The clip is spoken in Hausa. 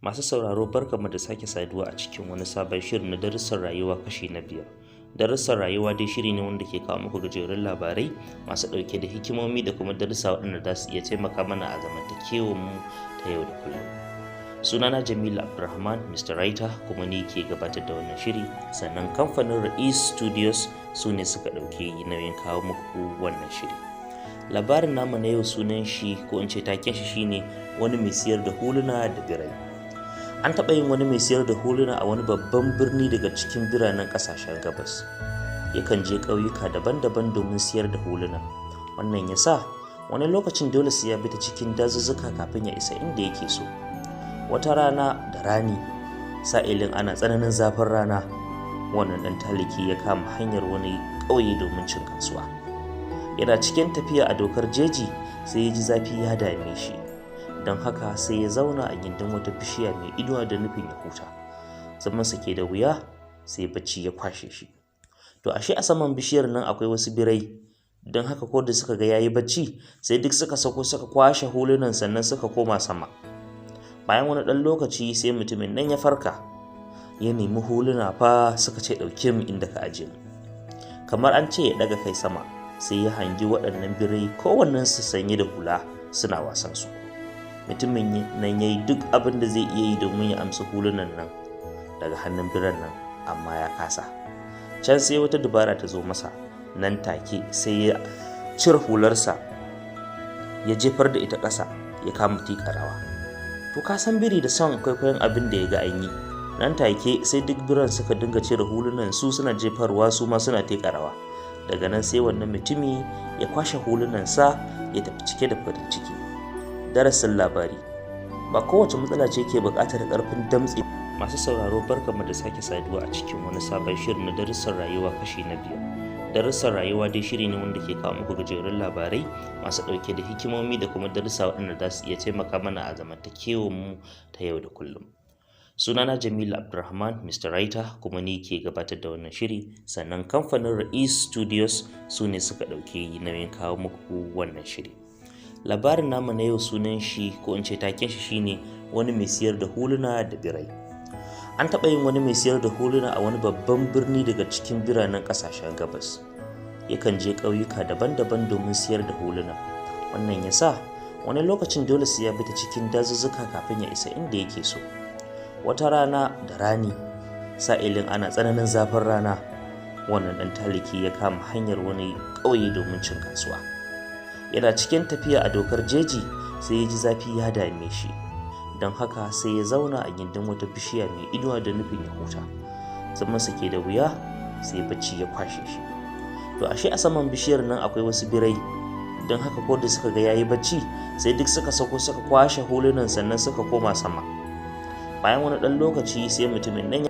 Masu sauraro, barkanmu da sake saduwa a cikin wani sabon shirin na Darussan Rayuwa kashi na 5. Darussan Rayuwa dai shiri ne wanda ke kawo muku gajerun labarai masu ɗauke da hikimomi da kuma darussa waɗanda za su iya taimaka mana a zamantakewar mu ta yau da kullum. Sunana Jamilu Abdulrahman, Mr. Writer, kuma ni ke gabatar da wannan shiri, sannan kamfanin Ra'is Studios su ne suka ɗauki nauyin kawo muku wannan shiri. Labarin namu na yau, sunan shi, ko in ce taken shi, shine Wani Mai Siyar da Huluna da Birai. An taɓa yin wani mai siyar da huluna a wani babban birni daga cikin biranen ƙasashen gabas. Yakan je ƙauyuka daban-daban domin siyar da huluna. Wannan ya sa wani lokacin dole sai ya bi ta cikin dazuzzuka kafin ya isa inda yake so. Wata rana da rani, sa'ilin ana tsananin zafin rana, wannan ɗan taliki ya kama hanyar wani ƙauye domin cin kasuwa. Yana cikin tafiya a dokar jeji, sai ya ji zafi ya dame shi. Don haka sai ya zauna a gindin wata bishiya mai inuwa da nufin ya huta. Zamansa ke da wuya, sai bacci ya kwashe shi. To ashe a saman bishiyar nan akwai wasu birai. Don haka ko da suka ga yayi bacci, sai duk suka sauko suka kwashe hulunan, sannan suka koma sama. Bayan wani ɗan lokaci, sai mutumin nan ya farka, ya nemi huluna fa, suka ce, "Ɗauke mu inda ka aje mu." Kamar an ce ya ɗaga kai sama, sai ya hangi waɗannan birai, kowannensu sanye da hula, suna wasan su. Mutumin nan ya yi duk abin da zai iya yi domin ya amsa hulunan nan daga hannun biran nan, amma ya kasa. Can sai wata dubara ta zo masa. Nan take sai ya cire hularsa, ya jefar da ita ƙasa, ya kama tiƙa rawa. To ka san biri da son kwaikwayon abin da ya ga an yi. Nan take sai duk biran suka dinga cire hulunan su suna jefarwa, su ma suna tiƙa rawa. Daga nan sai wannan mutumi ya kwashe hulunansa ya tafi cike da farin ciki. Darasin labari: ba kowace matsala ce ke buƙatar ƙarfin damtse. Masu sauraro, barkanmu da sake saduwa a cikin wani sabon shirin na Darussan Rayuwa kashi na 5. Darussan Rayuwa dai shiri ne wanda ke kawo muku gajerun labarai masu ɗauke da hikimomi da kuma darussa waɗanda za su iya taimaka mana a zamantakewar mu ta yau da kullum. Sunana Jamilu Abdulrahman, Mr. Writer, kuma ni ke gabatar da wannan shiri, sannan kamfanin Ra'is Studios su ne suka ɗauki nauyin kawo muku wannan shiri. Labarin namu na yau, sunan shi, ko in ce taken shi, shine Wani Mai Siyar da Huluna da Birai. An taɓa yin wani mai siyar da huluna a wani babban birni daga cikin biranen ƙasashen gabas. Yakan je ƙauyuka daban-daban domin siyar da huluna. Wannan ya sa wani lokacin dole sai ya bi ta cikin dazuzzuka kafin ya isa inda yake so. Wata rana da rani, sa'ilin ana tsananin zafin rana, wannan ɗan taliki ya kama hanyar wani ƙauye domin cin kasuwa. Yana cikin tafiya a dokar jeji, sai ya ji zafi ya dame shi. Don haka sai ya zauna a gindin wata bishiya mai inuwa da nufin ya huta. Zamansa ke da wuya, sai bacci ya kwashe shi. To ashe a saman bishiyar nan akwai wasu birai. Don haka ko da suka ga yayi bacci, sai duk suka sauko suka kwashe hulunan, sannan suka koma sama. Bayan wani ɗan lokaci, sai mutumin nan